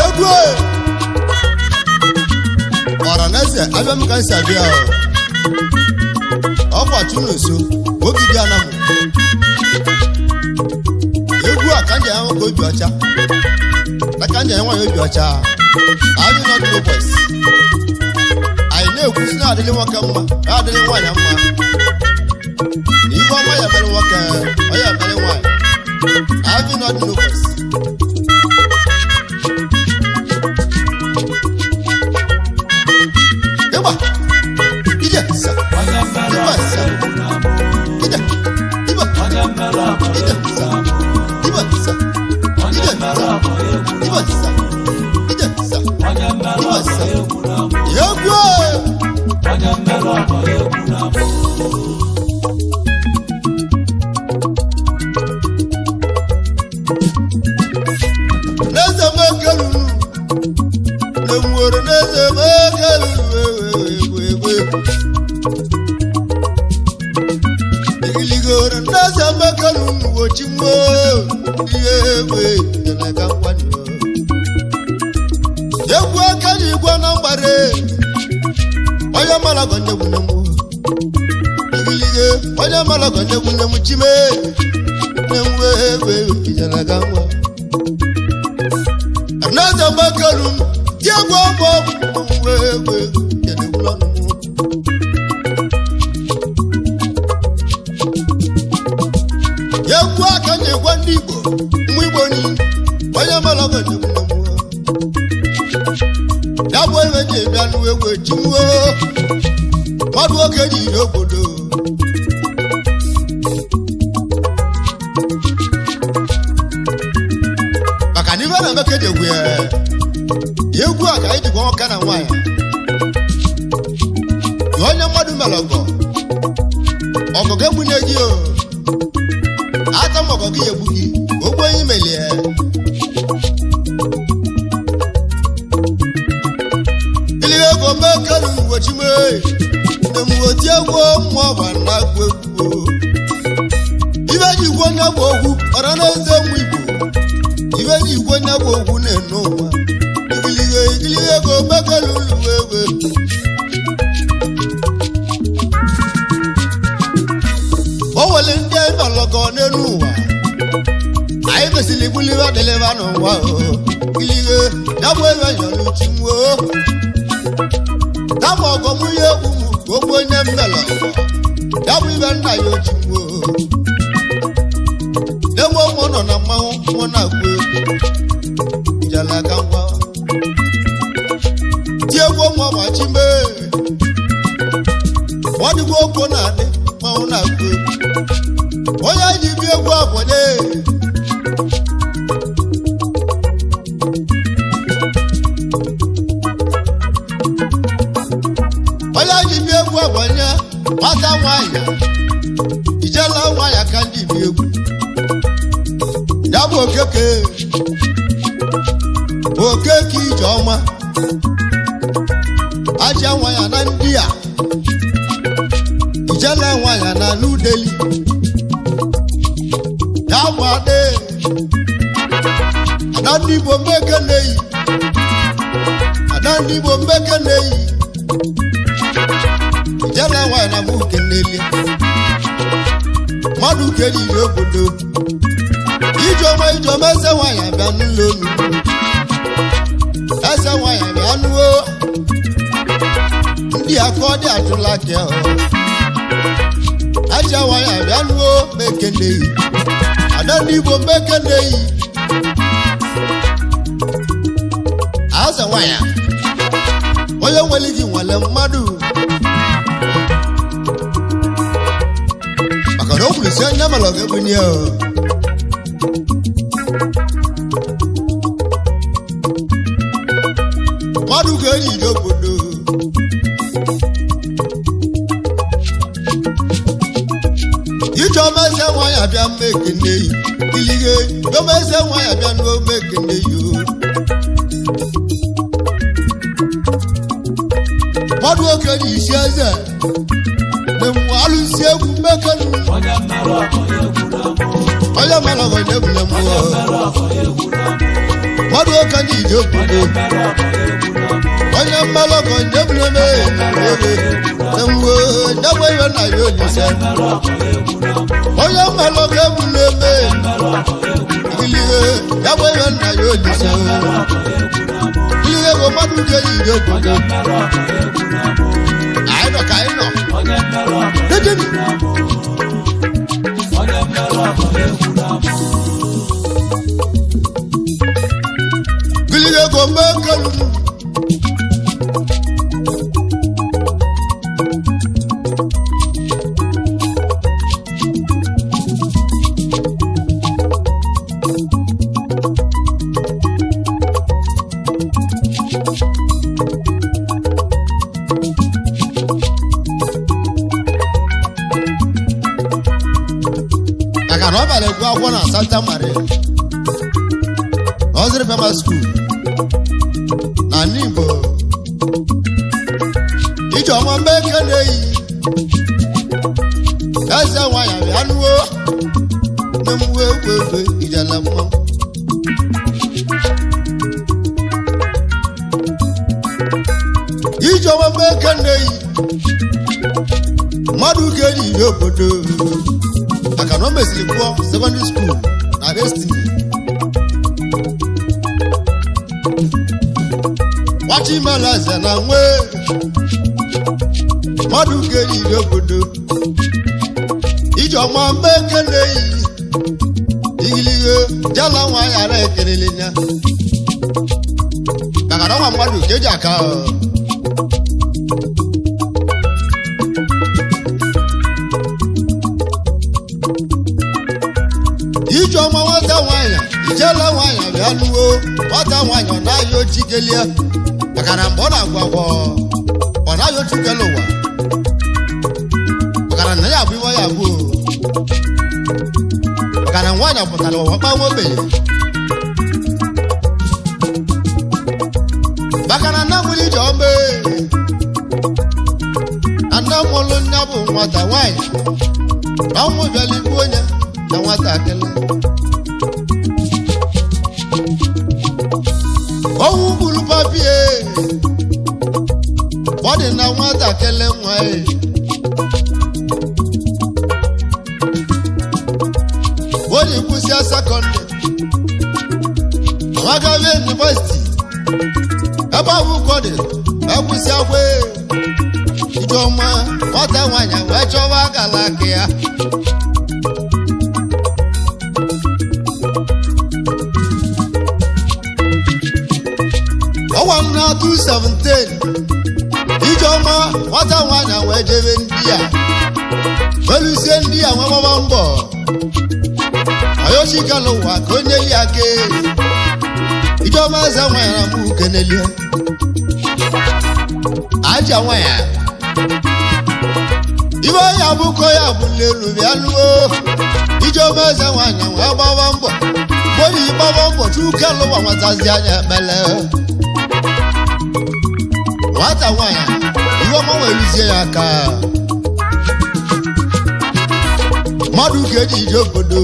Egwu ọra na eze abịa m ka m si abịa ọkwa chụnụnso ogige anamụ. Egwu a ka m ji anya nwoke obi ọcha na ka m ji anya nwaanyị obi ọcha. Anyị nọ n'ụbọchị anyị na-ekwu sị na adịrị nwoke mma, na adịrị nwaanyị mma, na ife ọma ya mere nwoke, ọ ya mere nwaanyị. Anyị nọ n'ụbọchị. Ịgba ije sa ịgba sa ije ịgba ije sa ịgba sa ije sa ịgba sa ije sa ịgba sa egwu. N'eze m ekelulu na-enwere, n'eze m ekelulu egwu egwu iligoro. N'eze m ekelulu wochi nwo ihe egwu jeneka nkwanye egwu aka ji igwe na mgbare onye mara gọnyegwu nne m igilige onye mara gọnyegwu nne m chime na-enwe egwu ijeneka nwa. N'eze m ekelulu ji egwu ọgbọ nwe egwu jenegwu ọnụ m. Egwu aka na-egwe ndị Igbo mgbe Igbo niile onye mara ọgọdị ya bụ ebe ji bịa nụ egwu echinwo mmadụ nwoke ji iri obodo maka na ife na-eme ka eji egwu ya. Egwu a ka anyị jikwa nwoke na nwaanyị na onye mmadụ mere ọgọ ọgọ ga-egbunye gị o aka m ọgọ gị egbu gị ogbu onye imelie iliri ego mekelu ugochime nne m oti egwu mmụọ gba na agwụ egwu ibe ji igwe onye bụ ogwu ọra na eze nwa Igbo ibe ji igwe onye bụ ogwu na-ene ụwa igilige igilige ego mekelu uluwe egwe. O nwere ndị anyị nọlọgọ n'elu ụwa anyị mesịrị gbuliwe adịlịba n'ụwa o gilige ya bụ ebe nyọrọ uchi nwo kama ọgọ m ihe egwu m ka okwu onye mmelọ ya bụ ibe nna ya ochi nwo enwe ụmụ nọ na mmanwụ mụ na-agụ egwu njelaka ngwa tie egwu ụmụ ọgbachi mee nwadịgwa okwu na-adị mmanwụ na-agụ egwu onye ji bi egwu abụnye onye ji bi egwu abụnye nwata nwanyị ijela nwanyị aka ndị bi egwu ya bụ okeke okeke ijeọma aja nwanyị na ndị a ijela nwanyị na n'udeli ya bụ ada ada ndị Igbo mbeke na-eyi ada ndị Igbo mbeke na-eyi ijela nwanyị na mụ kenele mmadụ keriri obodo. Ijeọma, Ijeọma, eze nwaanyị abịa n'ụlọ olu. Eze nwaanyị abịa nụwo. Ndị aka ọ dị ajụla gị ọ. Aja nwaanyị abịa nụwo mekeneyi. Ada ndị Igbo mekeneyi. Aza nwaanyị onye nwere gị nwere mmadụ. Maka na o kwuru si onye mara ọ ga-ebunye ya o. Mmadụ ga-eyi n'obodo. Ijeọma eze nwaanyị abịa mmekeneyi. Ilighe Ijeọma eze nwaanyị abịa n'omekeneyi o. Mmadụ oke ji isi eze. Na alụsị egwu mmekenu. Onye mmerụ ọgọ ya egwu na mụ. Onye mara ọgọ na-ebule Onye mmụọ. mmerụ ọgọ ya egwu na mụ. Mmadụ oke ji ije obodo. Onye mmerụ ọgọ ya egwu na mụ. Onye mara ọgọ na-ebule eme. Mgbe nyagbe iwe na ya olise. Mmerụ ọgọ ya egwu na mụ. Onye mara ọgọ ebule eme. Mmerụ ọgọ ya egwu na mụ. Ilighe nyagbe iwe na ya olise. Mmerụ ọgọ ya egwu na mụ. Ilighe bụ mmadụ ga-eyi ije obodo. Onye mmerụ ọgọ ya egwu na mụ. Anyị nọ ka anyị nọ. Onye mmerụ ọgọ ya Dedenu. egwu na mụ. Onye mmerụ ọgọ ya egwu na mụ. Ilighe bụ mmekenu. Maka na ọ bịara egwu akwụkwọ na Santa Maria Nursery Primary School na Igbo. Ijeọma mmeke na-eyi eze nwaanyị abịa nụwo nne m wee wee wee ijele mmanwụ. Ijeọma mmeke na-eyi mmadụ ga-eyi ihe obodo maka na o mesịrị gụọ secondary school na Destiny. Nwachimela eze na nwe mmadụ ga-eyi ihe obodo. Ijeọma mmeke na-eyi igilige jela nwa ghara ekelele ya maka na ọnwa mmadụ ka eji aka ọ. Ijeọma nwata nwaanyị ijela nwaanyị bịa nuo nwata nwaanyị ọ naghị ochikelie maka na mgbe ọ na-agwụ agwọ ọ naghị ochikele ụwa maka na nna ya abụ iwe ya abụ o. Maka na nwaanyị pụtara ụwa kpa nwa ogbenye maka na nna nwere Ijeọma ee. Na nna mụrụ nne bụ nwata nwaanyị na ọnwụ bịara igbu onye na nwatakịrị ọnwụ gburu papi ee. Ọ dị na nwatakịrị nwa ee. O ji kwụsịa sekọndịrị amagabe yunivesiti ebe ahụ ka ọ dị ekwụsịa kwe. Ijeọma nwata nwaanyị wee chọwa akara aka ya. Ọnwa na 217 Ijeọma nwata nwaanyị wee jebe ndị a welusie ndị a nwee gbaba mbọ oyochike n'ụwa ka onye li aka. Ijeọma eze nwaanyị na mụ kenelie aja nwaanyị ibe ya bụkọ ya bụ n'elu bịa nuo. Ijeọma eze nwaanyị wee gbaba mbọ gbori gbaba mbọ chuke lụwa nwatazi anya ekpele nwata nwaanyị ihe ọma wee luzie ya aka mmadụ ka eji ije obodo.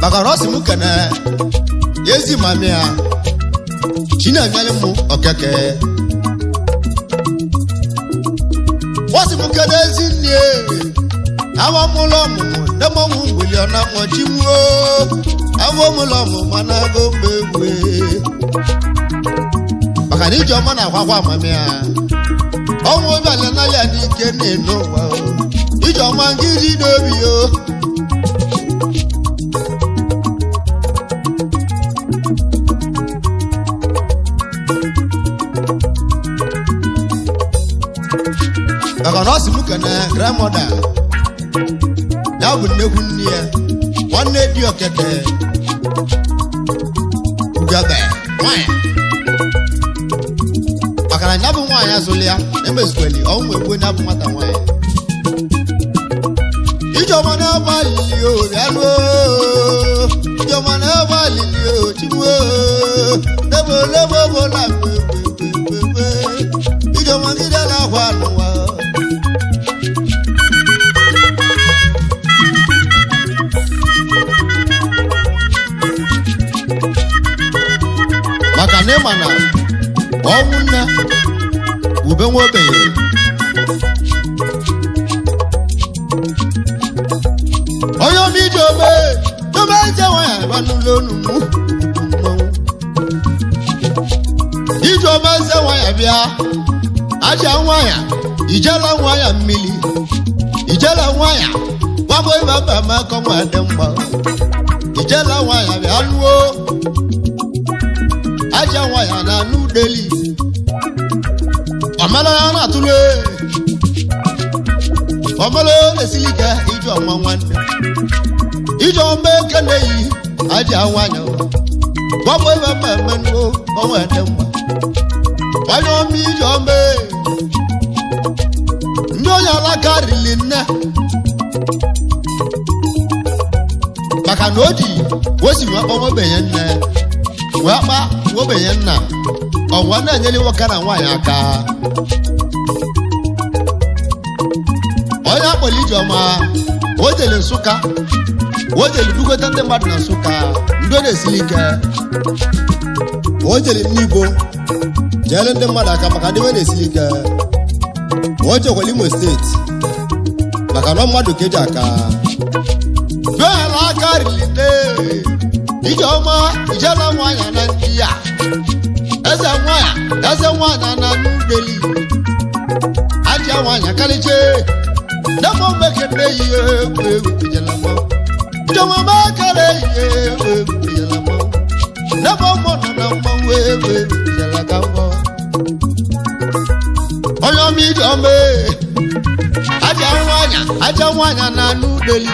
Maka na ọ sị m kene ezi mami ya chinanyere m okeke. Wọ́n sì m kedu ezi nne awa mụlọ ọmụmụ nne m ọnwụ mgbeli ọ na-akpọchi m o awa mụlọ ọmụmụ na-agụ mgbe egwu maka na ijeọma na-akwakwa amami ya ọnwụ obiala n'alịa n'ike na-enu ụwa o ijeọma nke iji n'obi o maka na ọ sị m kene grandmother ya bụ nnekwu nne ya nwanne di okeke ugebe nwanyị maka na ya bụ nwaanyị azụlụ ya emezukweli ọnwụ egbuo ya bụ nwata nwaanyị ijeọma na-agba alili o bịaruo ijeọma na-agba alili o chimụo lebo lebo bola gbegbegbegbe ijeọma gide na-akwa n'ụwa. Maka na ịma na ọnwụ nne ube nwa ogbenye onye ọma ije ome ome eze nwanyị aba n'ụlọ onu mụ mmanwụ ije ome eze nwanyị bịa aja nwanyị ijela nwanyị mmiri ijela nwanyị gwabụ ịba mba makọ nwa dị mgba ijela nwanyị bịa lụọ aja nwanyị na anụ deli ọmala na-atụle ọmala na-esili ike ije ọma nwanne ije ọma eke na-eyi aja nwanyị gwabụ ịba mba mmanụ ọnwa dị mma onye ọma ije ọma ndị onye alaka rili nne maka na o ji o si wee kpọọ ogbenye nne wee kpa ogbenye nna ọnwa na-enyere nwoke na nwaanyị aka onye akpọrọ ijeọma o jere Nsụka o jere dugote ndị mmadụ na Nsụka ndị ọ na-esili ike o jere n'Igbo jere ndị mmadụ aka maka ndị na-esili ike o jekwara Imo steeti maka na mmadụ ka eji aka bịala aka rili nne ijeọma ijela nwaanyị na ndị ya eze nwaanyị eze nwaanyị na n'udeli aja nwaanyị karịcha nemo mekene ihe egwu egwu ijela mma ijeọma mekere ihe egwu egwu ijela mma nemo mọ nọ na mmanwụ egwu egwu ijela ka ngwa onye ọma ijeọma aja nwaanyị aja nwaanyị na n'udeli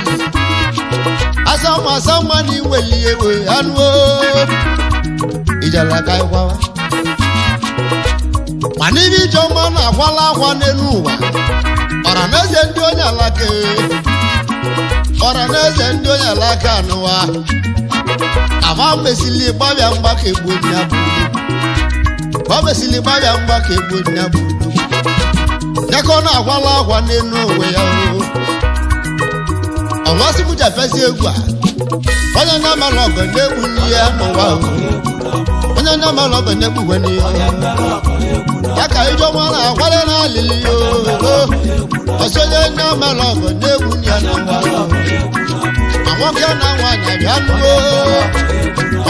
asama asama ni weli ewe anụ ijela ka ịkwawa mana ibe ijeọma na-akwala akwa n'elu ụwa ọra na eze ndị onye alaka ọra na eze ndị onye alaka anụwa aba mesili gbabịa mgba ka egbuo nne bụ ba mesili gbabịa mgba ka egbuo nne bụ nyakọ na-akwala akwa n'elu ụwa ya o ọnwa sị m ji afezi egwu a onye na-amala ọgọ na-egbu n'ihe n'ụwa o. Onye na-amala ọgọ na-egbu n'ihe ya ka ijeọma na-akwale na alili o ọsị onye na-amala ọgọ na-egbu n'ihe n'ụwa o. Ma nwoke na nwaanyị abịa nụo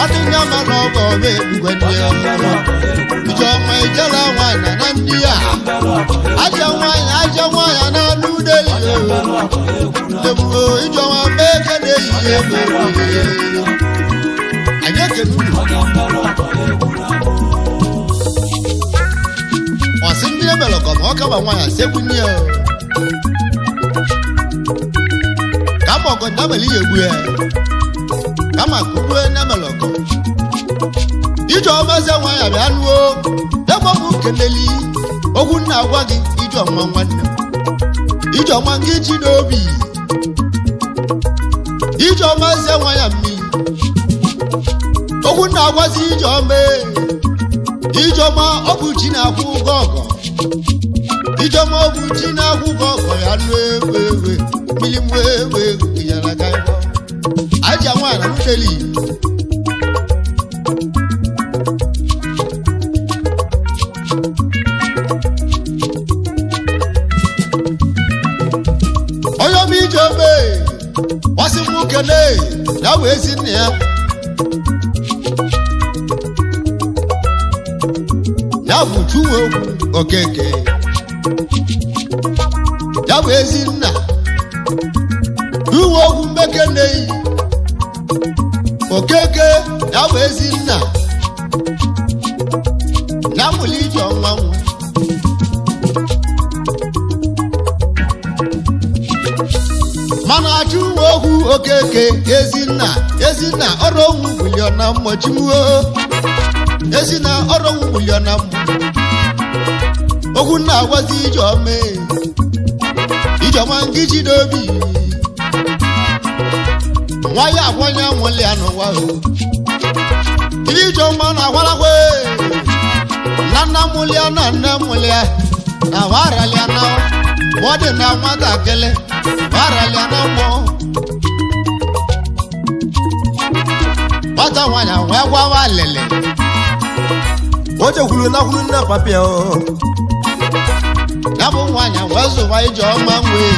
ọdị na-amala ọgọ ọba egbugwe n'ihe ijeọma ijela nwaanyị na ndị ya aja nwaanyị aja nwaanyị na anụ udeli o ijeọma mee ka na-eyi egwu anyị ekene unu ọsị ndị emere ọgọ ma ọ kaba nwaanyị asị egwu nne ya kama ọgọ ndamele ya egbu ya kama ka ugbue ndamele ọgọ ijeọma eze nwaanyị bịa nuo ebe ọ bụ keneli okwu nna agwa gị ijeọma nwanne m ijeọma gị ji n'obi ijeọma eze nwaanyị mmiri okwu nna agwazi ijeọma ijeọma ọ bụ chi na-akwụ ụgwọ ọgọ ijeọma ọ bụ chi na-akwụ ụgwọ ọgọ ya nụ ewe ewe mmiri mụ ewe ewe ijara ka ịgwọ aja nwaanyị na muteli. Ijeọma ọsị m kene ya bụ ezi nna ya ya bụ Chinwekwu Okeke ya bụ ezi nna Chinwekwu Mmekeneyi Okeke ya bụ ezi nna ya mụrụ Ijeọma nwa. Mana Chinwekwu Okeke ezinna ezinna ọrụ onwu buliona mmụọ chimuo ezinna ọrụ onwu buliona mmụọ okwu nna agwazi Ijeọma Ijeọma ngiji n'obi nwa ya agwanye nwụli ya n'ụwa o Ijeọma na-agwarakwe na nna mụlịa na nne mụlịa na waralịa na ọ dị na nwatakịrị waralịa na mmụọ nwata nwanyị wee gwawa alịlị. O jekwuru na kwuru nne papịa o. Ya bụ nwaanyị wee zụwa Ijeọma nwee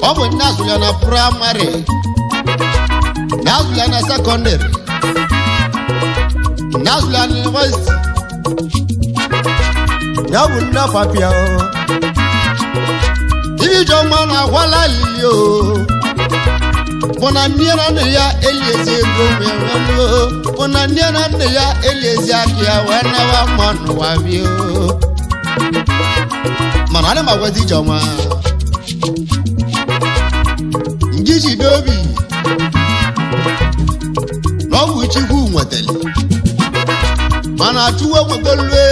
ọ bụ nne azụlya na praịmarị na azụlya na sekọndịrị na azụlya na yunivesiti. Ya bụ nne papịa o. Ijeọma na-agwala alili o bụ na nne na nna ya eliezi ego wee bụ na nne na nna ya eliezi aka ya wee nawa mma n'ụwa bịa o. Mana ana m agwazi Ijeọma ngị jide obi na ọ bụ Chukwu nwetara mana Chukwu enwegolue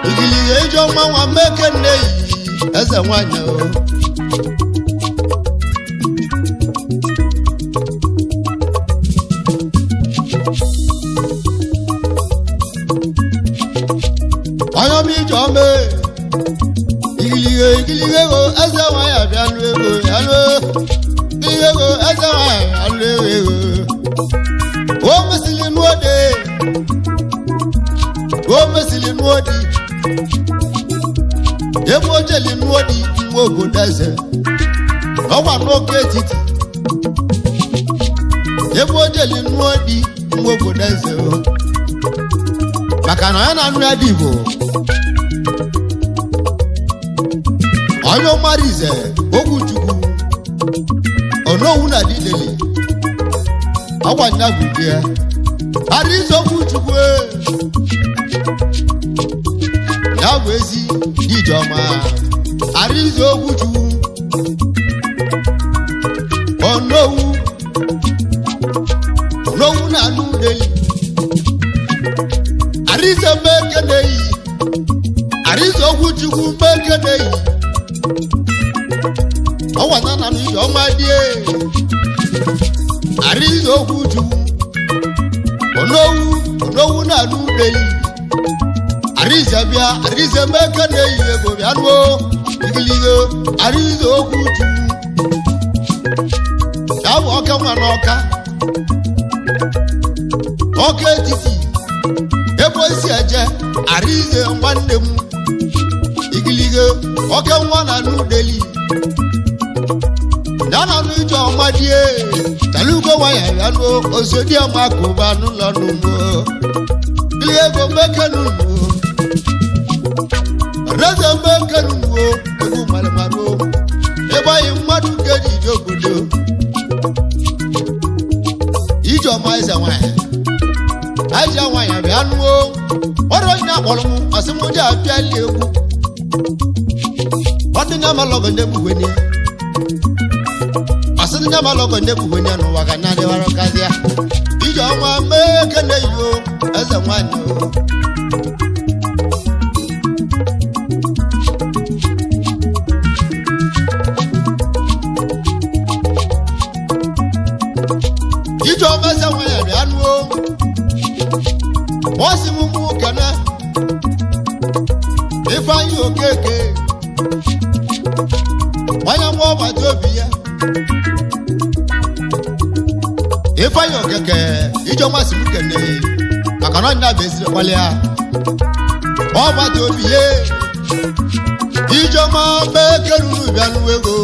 igiliga Ijeọma nwa Mmekeneyi eze nwanyị o. Onye ọma Ijeọma igiliga igiliga ego eze nwanyị abịa nụ ego ya nụ igiliga ego eze nwanyị abịa nụ ego ego o mesili nụọ de o mesili nụọ di ebe o jeli nụọ di nwa obodo eze ọkwa n'oke etiti ebe o jeli nụọ di nwa obodo eze o maka na onye na-anụ ya dị Igbo onye ọmara ize Okwuchukwu Onowu na Dideli ọgwa nya bụ di ya Arize Okwuchukwu ya bụ ezi Ijeọma Arize Okwuchukwu Onowu Onowu na anụ udeli Arize Mmekeneyi Arize Okwuchukwu Mmekeneyi ọwa na na Ijeọma die Arize Okwuchukwu Onowu Onowu na anụ udeli Arize bịa Arize Mmekeneyi ego bịa nụọ igiligo Arize Okwuchukwu ya bụ ọka nwa n'ọka ọka etiti ebe o si eje Arize nwanne m igiligo ọka nwa na anụ udeli ya na anụ Ijeọma die talugo nwanyị ya nụ osodiọma kụba n'ụlọ n'ugbo igiligo ego mmekenunuo reze mmekenunuo egwu marụmarụ ebe anyị mmadụ nke ji ije obodo Ijeọma eze nwanyị aja nwanyị bịa nụọ ọrụ onye akpọrọ m ọsị m ji apịali egwu ọdịnyamalọgọ ndị egbuwenye ọsị ndị ndị egbuwenye n'ụwa ka na-adịwara karịa Ijeọma Mmekeneyi o eze nwanyị o. Ijeọma eze nwanyị bịa nụọ wọ́n sì mú mú kẹ́nẹ́ Ifeanyi Okeke onye mụọ ọgbata obi ya Ifeanyi Okeke Ijeọma si m kene maka na ọnya bụ ezi kwalịa ọgbata obi ya Ijeọma mekeruru bịa nụ ego.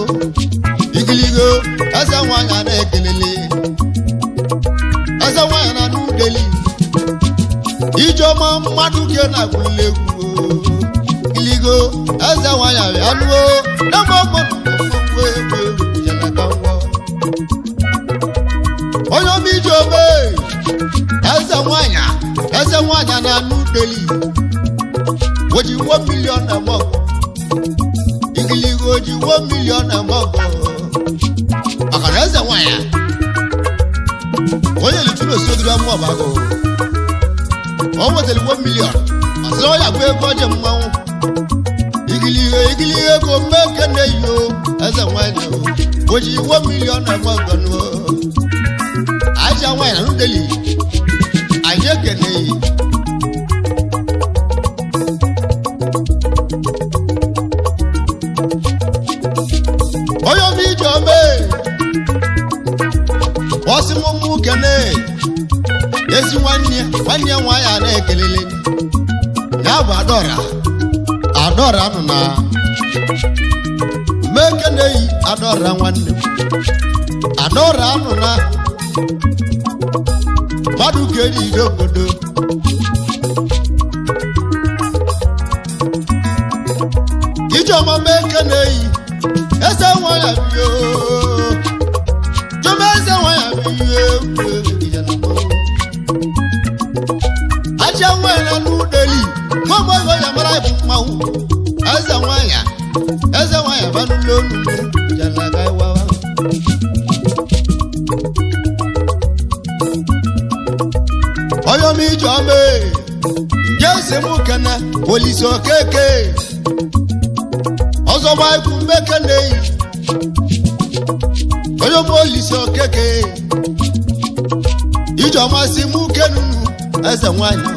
Mmadụ ke na-agwụle egwu iligo eze nwanyị abịanụo na mgbọmgbọ egwu egwu jeleka ngwa onye ọma ije ome eze nwanyị na-anụ deli oji 1 million na mọgọ igiligo oji 1 million na mọgọ maka na eze nwanyị onye litụrụ osogiri ọmụ ọbago o nwetara 1 million asịrị ọya bụ ego ọjị mmanwụ igiligo igiligo ego mmeke na-eyo eze nwanyị oji 1 million na mọgọ nụọ aja nwanyị na nudeli anyị ekeneghị onye ọma ije ome ọsị mụmụ kene ezi nwanne nwanne ya nwaanyị a na-ekelele ya bụ adọra adọra nọ na mekeneghị adọra nwanne adọra nọ na mmadụ ka eji ide obodo ijeọma mekeneghị eze nwanyị abịa jọma eze nwanyị abịa aja nwanyị na n'udeli nwa mgbe ya mara bụ mmanwụ eze nwanyị abanụlọ onu jalaga iwawa ọyọm ijeọma nje ese mụ kene polisi okeke ọzọ gba ikwu mmeke na-eyi onye ọma olise okeke ijeọma si mụ kenunu eze nwanyị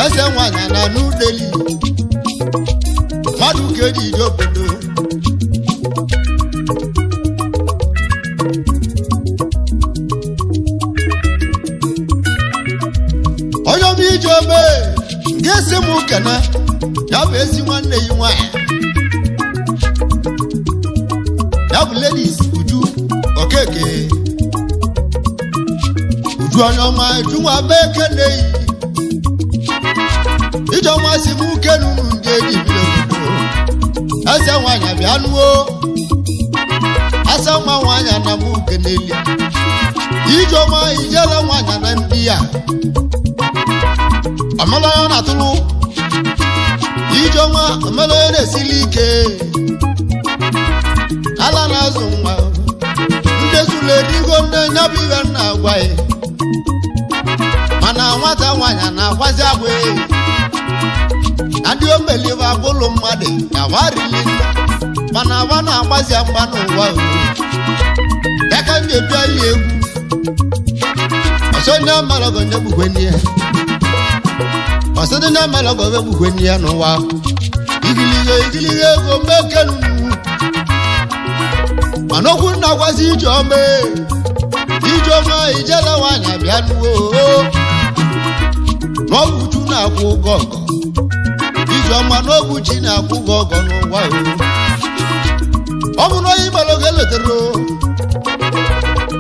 eze nwanyị na n'udeli mmadụ ka eji ije obodo onye ọma ijeọma nke si mụ kene ya bụ ezi nwanne yi nwanyị ya bụ ladies uju okeke uju onye ọma uju nwa be ekeneyi ijeọma si mụ kenunu ndị eji biri obodo eze nwanyị bịa nuo asa nwa nwanyị na mụ keneli ijeọma ijele nwanyị na ndị ya ọmọlọ ya na-atụlụ ijeọma ọmọlọ ya na-esili ike ala na-azụ nwa ndị zụlụ erigo nne nya bụ ihe nna agwa ya mana nwata nwaanyị na-agwazi agwa na ndị omelive agwụlụ mmadụ na warili nne mana agba na-agbazi mgba n'ụwa o ya ka m ga-ebi ali egwu ọsọ ndị amalọgọ ndị egbukwe nne ya ọsọ ndị amalọgọ egbukwe nne ya n'ụwa igiligo igiligo ego mekenu mana okwu na-agwazi ijeọma ijeọma ijele nwaanyị abịa nuo n'ọgwụ chu na-akwụ ụgwọ ọgọ ijeọma n'ọgwụ chi na-akwụ ụgwọ ọgọ n'ụwa o ọ bụ na onye ịgbara oge letere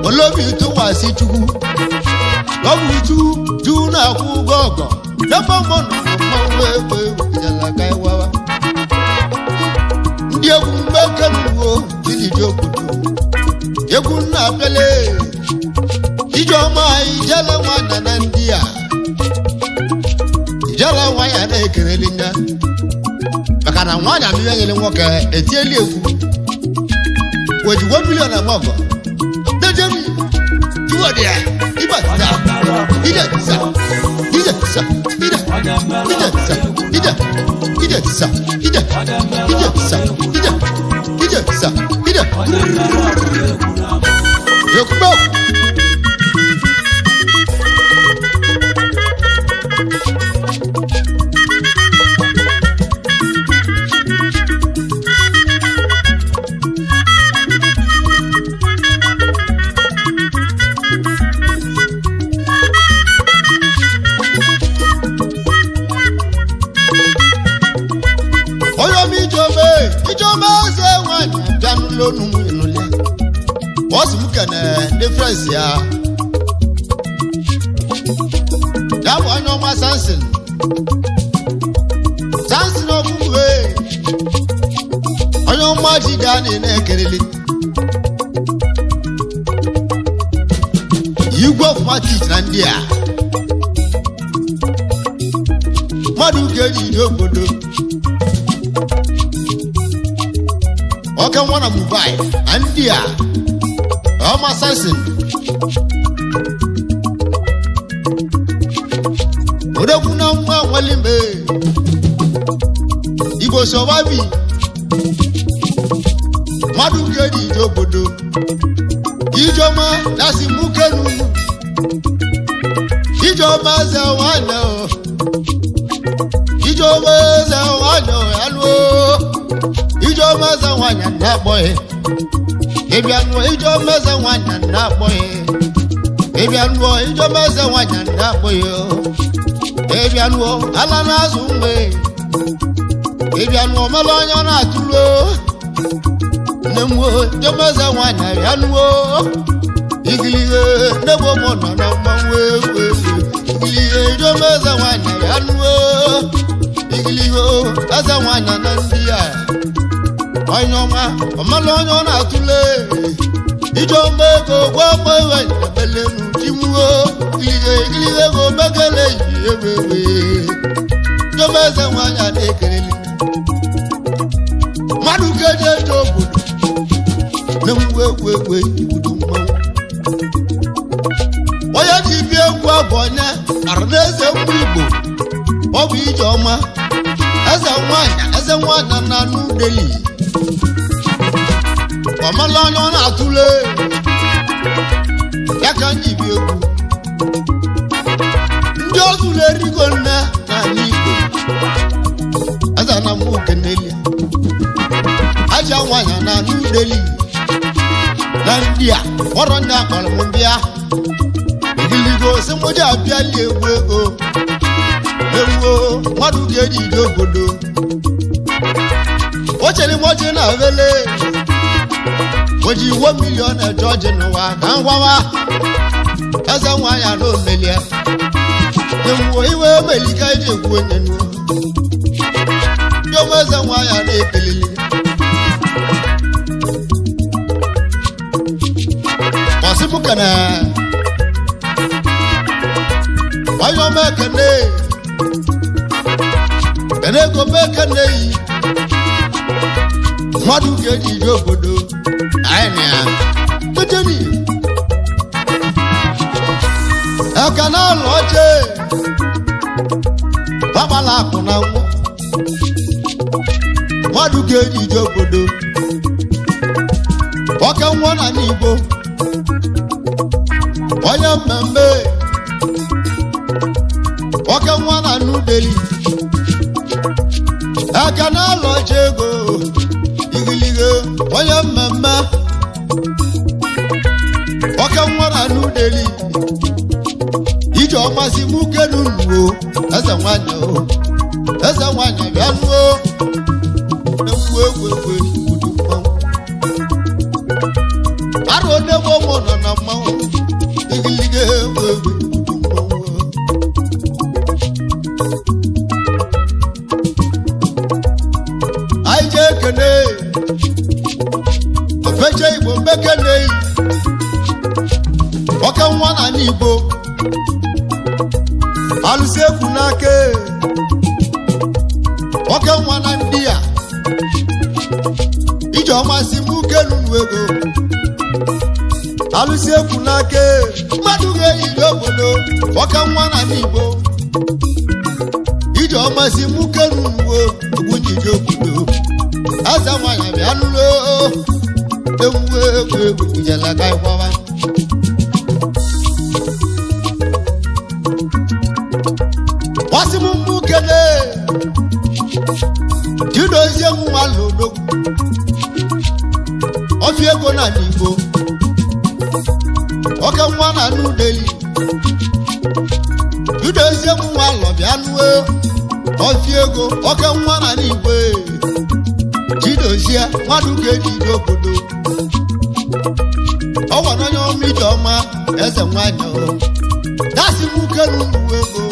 olobi tụkwasị chukwu n'ọgwụ chu chu na-akwụ ụgwọ ọgọ n'ebe mmụọ nọ na mmanwụ egwu egwu ijele aka ịwawa ndị egwu mmekenuwo ijiji obodo egwu nna abịala ijeọma ijele nwanyị na ndị a ijele nwanyị a na-ekereli nne maka na nwaanyị amịa nyere nwoke etieli egwu wejiwo milion na mọgọ dejeri tuwọdịa ịgbata ide sa ide sa ide ide sa ide ide sa ide ide sa ide ide sa ide ekube onye ọma ijeome ijeome eze nwanyị abịa n'ụlọ onu m ịnụlịa ọ sị m kene ndị frens ya ya bụ onye ọma Samson Samson ọbụwe onye ọma ji gaa na na-ekerele igwe ọfụmatik na ndị a mmadụ ka eji obodo ọka nwa na Mumbai na ndị a ọma Samson odogwu na nwa nwalimbe Igbo sọbabi mmadụ ka eji ije obodo ijeọma dasi mukenu ijeọma eze nwanyị o ijeọma eze nwanyị o alụọ ijeọma eze nwanyị na-akpọghị ịbịa nụọ ijeọma eze nwanyị na-akpọghị ịbịa nụọ ijeọma eze nwanyị na-akpọghị o ịbịa nụọ ala na-azụ mgbe ịbịa nụọ mara onye ọ na-atụrụ nne m ijeọma eze nwanyị bịa nụọ igilige n'egbo m nọ na mmanwụ egwu egwu igilige ijeọma eze nwanyị bịa nụọ igilige eze nwanyị na ndị a onye ọma ọmala onye ọ na-atụle ijeọma ego gwa ọgba ewe ebelenu chimuo igilige igilige ego megele yi egbe egbe ijeọma eze nwanyị a na-ekelele mmadụ ka eji eje obodo na-ewu egwu egwu igbudu mmanwụ onye ji bie egwu abụ onye arụnaeze nwa Igbo ọ bụ ijeọma eze nwanyị eze nwanyị na anụ Delhi ọmala onye ọ na-atụle ya ka m ji bi egwu ndị ọzụlụ erigo nne n'ala Igbo eze na mụ kenelia aja nwanyị na anụ Delhi na ndị a kpọrọ ndị akpọrọ m bịa igiligo si mụ ji abịali egwu ego ewuo mmadụ ga-eji ije obodo o chere m ọjị na vele o ji iwo milion eje ọjị n'ụwa ka m gwawa eze nwanyị na omelie ewuo iwe emelika eji egwu onye nuo ndị ọma eze nwanyị na-ekelili ọsibụ kene onye ọma ekene kene ego m ekene yi mmadụ ga-eji ije obodo anyị na ya tejeni aka na alụ oche gbagbala akụ na nwa mmadụ ga-eji ije obodo ọka nwa na n'Igbo onye mmemme oke nwa na New Delhi aka na-alụ ọcha ego igilige onye mmemme oke nwa na New Delhi ije ọmasị mukenu nuo eze nwanyị o eze nwanyị bịa nuo egwu egwu egwu udu mmanwụ arụ onye mụ nọ na mmanwụ igilige egwu egwu udu mmanwụ. Anyị jee kene ofeche Igbo mbekene oke nwa na Igbo alụsị egwu n'aka oke nwa na ndị a ije ọmasị m kenu ego alụsị egwu n'aka mmadụ ga-eyiri obodo oke nwa na Igbo ije ọmasị m kenu uwe egwu njije obodo eze nwanyị bịa nụrụ ewu egwu egwu ijele ka ịkwawa wasị m mụ kele chidozie m nwa lodogwu ọfịa ego na Igbo oke nwa na New Delhi chidozie m nwa lọ bịa nụọ ọfịa ego oke nwa na Igbo chidozie mmadụ ga-eji ije obodo ọ gwara onye ọma ije ọma eze nwanyị o dasị m kelu uwe ego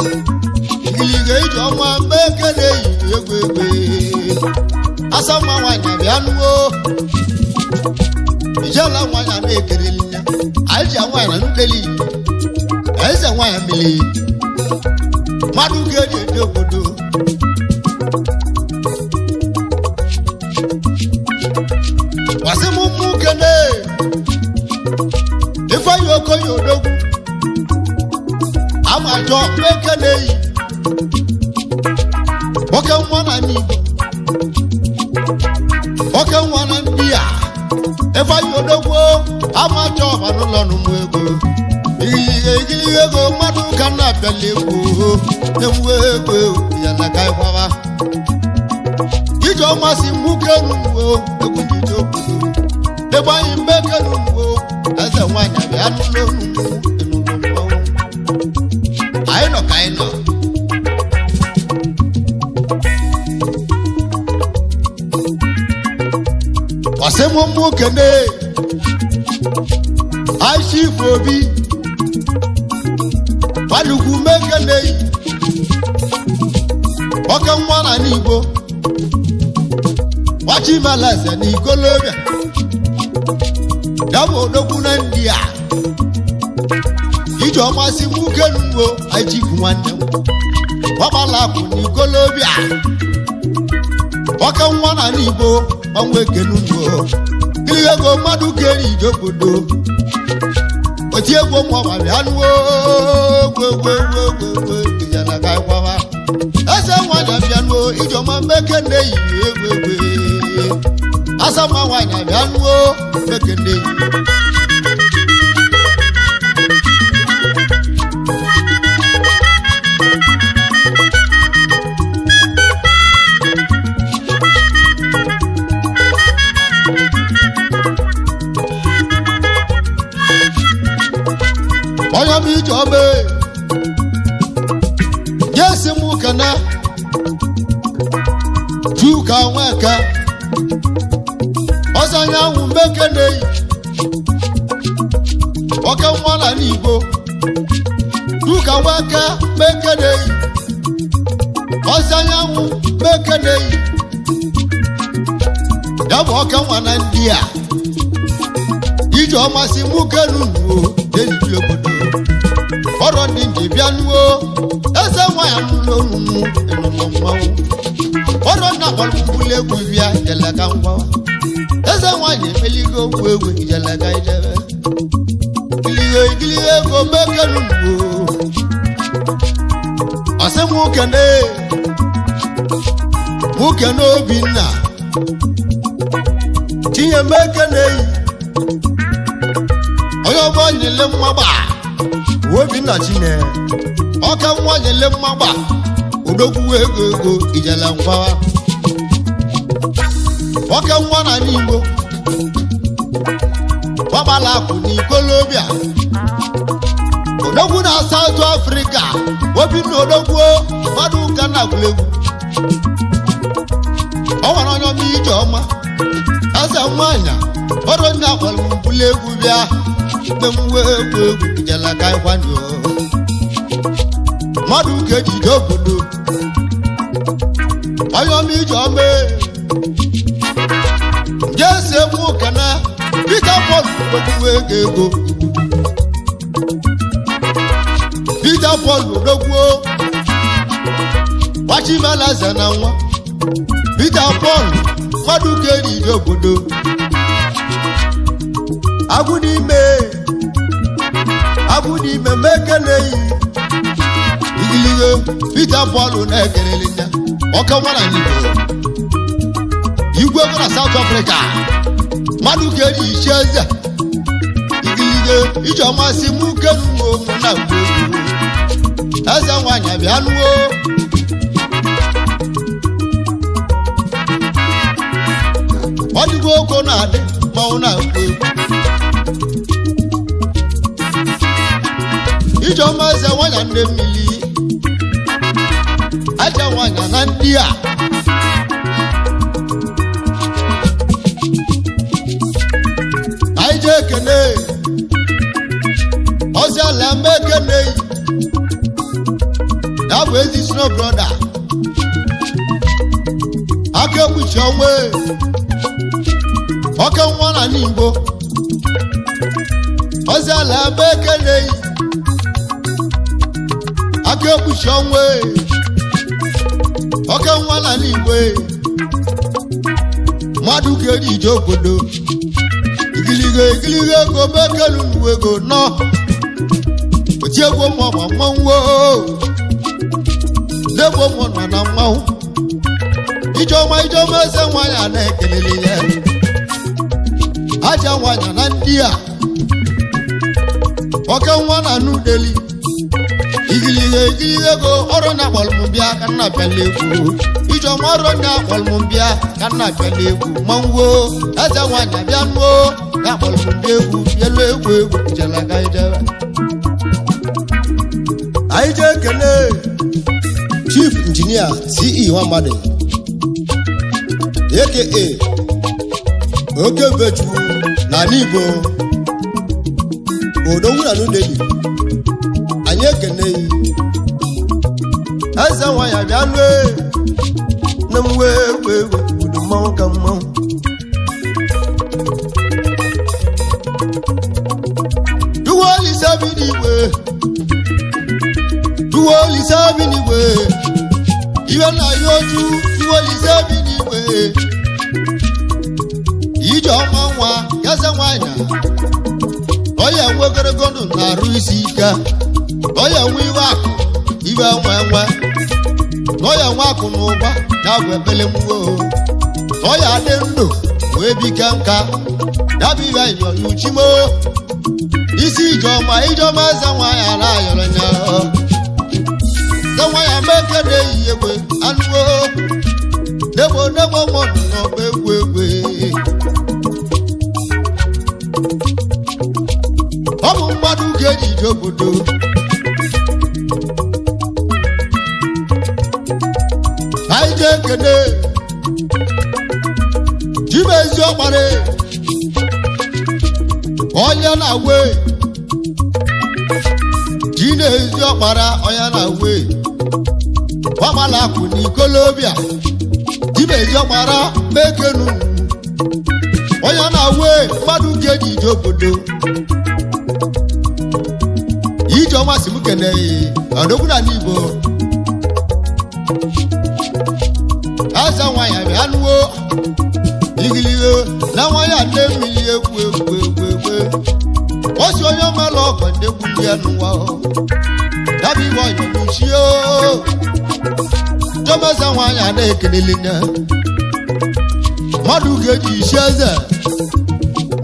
igilige Ijeọma mekele yi egwu egwe asama nwanyị abịa nuo ijela nwanyị na-ekereli ya aja nwanyị na ndeli eze nwanyị mmiri mmadụ ga-eji eji obodo kwasị m ụmụ kene ifeanyi okoye odogwu amajọ mekele yi oke nwa na n'igbo oke nwa na ndị a ifeanyi odogwu amajọ ọba n'ụlọ n'ụmụ ego igiliga ego mmadụ ka na-abịala egwu na-enwe ego ya na ka ịkwaba ije ọmasị mmuke n'ugbo egwu njije obodo ebe anyị mmeke n'ugbo eze nwaanyị abịa n'ụlọ n'ugbo n'ụlọ mmanwụ anyị nọ ka anyị nọ. Ọsị m mmụ kene aịsị ife obi gbalugwu mekene oke nwa na n'igbo nwachimalaeze na ikolobịa ya bụ odogwu na ndị a ije ọmasị nwoke n'ugbo ajibu nwanne m ọgbala akụ na ikolobịa oke nwa na n'igbo ọnwa ekenugbo kiri ego mmadụ kere ije obodo oti egwu ụmụ bịa nuo gwegwegwegwegwe ijana ka ịkwaba eze nwanyị abịa nuo ijeọma mmeke na-eyi egwu egwe asama nwanyị abịa nuo mmeke na-eyi. Onye m ije ọma nye si m kene chuka nweke ọsọ anyanwụ mekene oke nwa na n'igbo chuka nweke mekene ọsọ anyanwụ mekene ya bụ oke nwa na ndị a ije ọmasị mụ kenu nuo ejiji obodo ọrọ ndị nji bịa nuo eze nwanyị anụlọ onunu ịnụnụ mmanwụ ọrọ nna kpọrọ mgbuli egwu bịa jeleka ngwawa eze nwanyị emeligo ogwu egwu ijeleka ijebe ilighe igilighe ego mekenu nuo ọsị mụ kene mụ kene obinna tinye mekene yi onye ọgbọ nyele mmagba Obinna Chine ọka nwa nyele mmagba odogwu ego ego ijele ngwawa ọka nwa na n'igbo gbagbala akụ n'ikolobịa odogwu na South Africa Obinna odogwu mmadụ ụka na agwụlegwu ọ nwere onye ọma ije ọma eze nwanyị ọrụ ndị akpọrọ mbuli egwu bịa mgbe egwu egwu ijelaka ịkwanye mmadụ ka ejije obodo onye ọma ije ọma jesi mụ kana Peter Paul odogwu ego ego Peter Paul odogwu gbachimalaeze na nwa Peter Paul mmadụ ka ejije obodo agwụ n'ime agwụ n'ime mekele yi igilige Peter Paul na-ekerele ya ọka nwa na n'igbo igwe ego na South Africa mmadụ ka eji ichi eze igilige ije ọmasị mụ kenuo mụ na mgbe eze nwanyị abịa nuo ọ dịgo oko na-adị mmanwụ na-agba egwu ijeọma eze nwanyị nne mmiri aja nwanyị na ndị a anyị jee ekene ọzi ala mba ekene ya bụ ezi snow brother Aka ekpuchi ọnwa, ọka nwa na n'Igbo ọzala ebe ekele. Aka ekpuchi ọnwa, ọka nwa na n'Igbo, mmadụ ka eji ije obodo. Igiligo igiligo ego bekelu nuwe ego nọ otiegwu mma mmanwụ degbo mmụ nọ na mmanwụ. Ijeọma, ijeọma, eze nwanyị a na-ekelele ya aja nwanyị na ndị a oke nwa na nudeli. Igiligo igiligo ego ọrụ na akpọlụmbịa ka nna bịala egwu. Ijeọma, ọrụ na akpọlụmbịa ka nna bịala egwu mmanwụ. Eze nwanyị abịa nuo na akpọlụmbịa egwu bịelu egwu egwu jelaga ijebe. Anyị jee kelee Chief Engineer Ce Nwamadi, aka Oke Mfechukwu na Igbo Odogwu na Nudeli. Anyị ekeneghị eze nwanyị abịa nue nne m wee wee wee udu mmanwụ ka mmanwụ. Duwo Olise bi n'igwe, Duwo Olise bi n'igwe, iwe na ya oju. Duwo Olise bi n'igwe, ije ọma nwa gaze nwanyị ọya nwe ogologo ndụ na-arụ isi ike, ọya nwe iwe akụ iwe nwe nwe, ọya nwe akụ na ụba ya bụ ebele mwo, ọya dị ndụ wee bike nka ya bụ iwe yọrọ uchimo isi. Ijeọma, ijeọma, eze nwanyị ala ayọrọ nya eze nwanyị ameke na-eyi egbe anụwo degbo degbo mmadụ n'ọgba egwu egwe. Ọ bụ mmadụ ga-eji ije obodo. Anyị jee kene Chibezi ọkpara onye na-awe ji na-ezi ọkpara onye na-awe ọgbala akwụ n'ikolobịa. Chibezi ọkpara mekenu onye na-awe mmadụ ga-eji ije obodo. Ijeọma si m keneghị ọdogwu na n'Igbo. Eze nwanyị bịa nuwo igiligo na nwanyị nne mmiri egwu egwu egwu egwu osi onye ọmala ọgọ ndị egwu ndị ya n'ụwa ya bụ iwe ọyọ n'uchi o. Jọmeze nwanyị a na-ekelele ya mmadụ ga-eji isi eze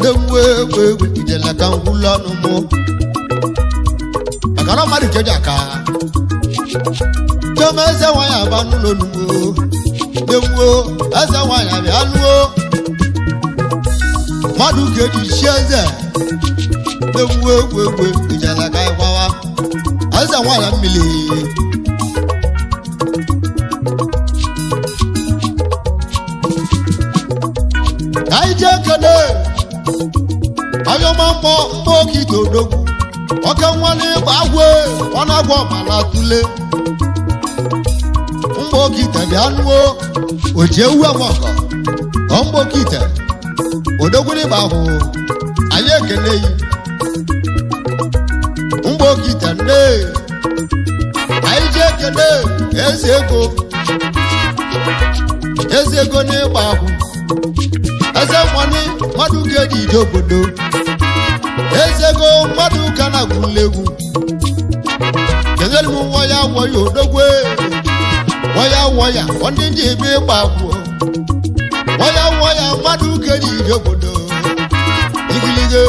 na-enwe egwu egwu ijele ka ngwụlọ ọnụ mụ maka na mmadụ keji aka. Jọmeze nwanyị aba n'ụlọ n'ugbo na-enwe eze nwanyị abịa lụọ mmadụ ga-eji isi eze na-enwe egwu egwu ijele ka ịgbawa eze nwanyị mmiri. Anyị jee kene anyọma mkpọ mkpọ okike odogwu oke nwa n'ịgba agwọ ọ na-agwọ ọbara tule mgbe okite bịa nụọ oji ewu amọkọ ọ mgbe okite odogwu n'ịgba ahụ. Anyị ekele yi mgbe okite nne. Anyị jee kene eze ego, eze ego n'ịgba ahụ, eze mmanụ mmadụ ga-eji ije obodo. Eze ego mmadụ ka na-agwụla egwu kenyere m nwa ya gwọ ya odogwe nwa ya gwọ ya ndị ji ebe ịgba agwụ nwa ya gwọ ya mmadụ ga-eji ije obodo igilige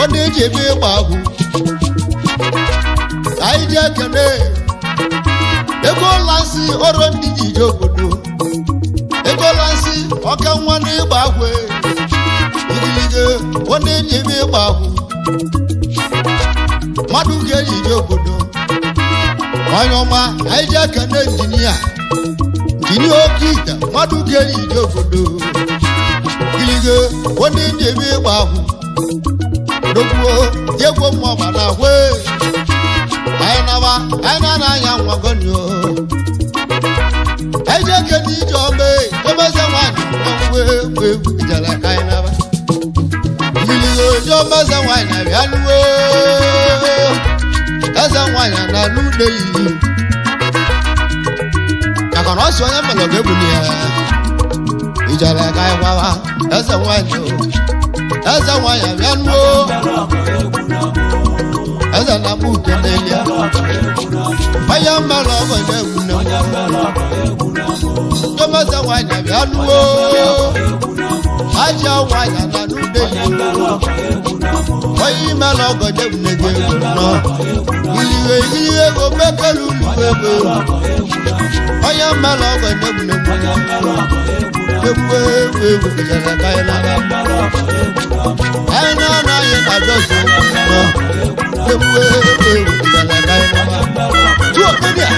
ndị ji ebe ịgba agwụ. Anyị ji ekene ego lasị ọrụ ndị ji ije obodo, ego lasị ọka nwa n'ịgba agwụ igilige ndị ji ebe ịgba agwụ mmadụ ga-eji ije obodo. Onye ọma, anyị ji ekene injinia, injinia oke ite mmadụ ga-eji ije obodo igilige ndị ji ebe ịgba agwụ dokwuo jegwo mmụọ ma na ahụ. Anyị naba anyị na-ana anya nwagonio. Anyị ji ekene ije ọma emeze nwaanyị. egwu ijele ka anyị naba. Mmiri oziọma eze nwaanyị na-abịa nuwo. Eze nwaanyị na-alụ ude iyi. Maka na ọ sị onye mere ọga egbuli ya. Ijele ka anyị gwawa eze nwaanyị o. Eze nwaanyị abịa nuwo. Eze na-akpụ uke n'elu ya. Onye mere ọgọ na-egwu nne m. Chioma eze nwaanyị abịa nuwo. Ajọ nwaanyị na-alụ ude iyi. Onye imela ọgọ na-egwu nne gị egwu nọ. Iliwe iliwe ego mekelu uluwe ego. Onye mmelụ ọgọ na-egwu nne m. Egwu egwu egwu ijele ka anyị naba. Anyị na-anaghị na-abịa ọzọ nọ. Egwu egwu egwu ijele ka anyị naba. Tuo media.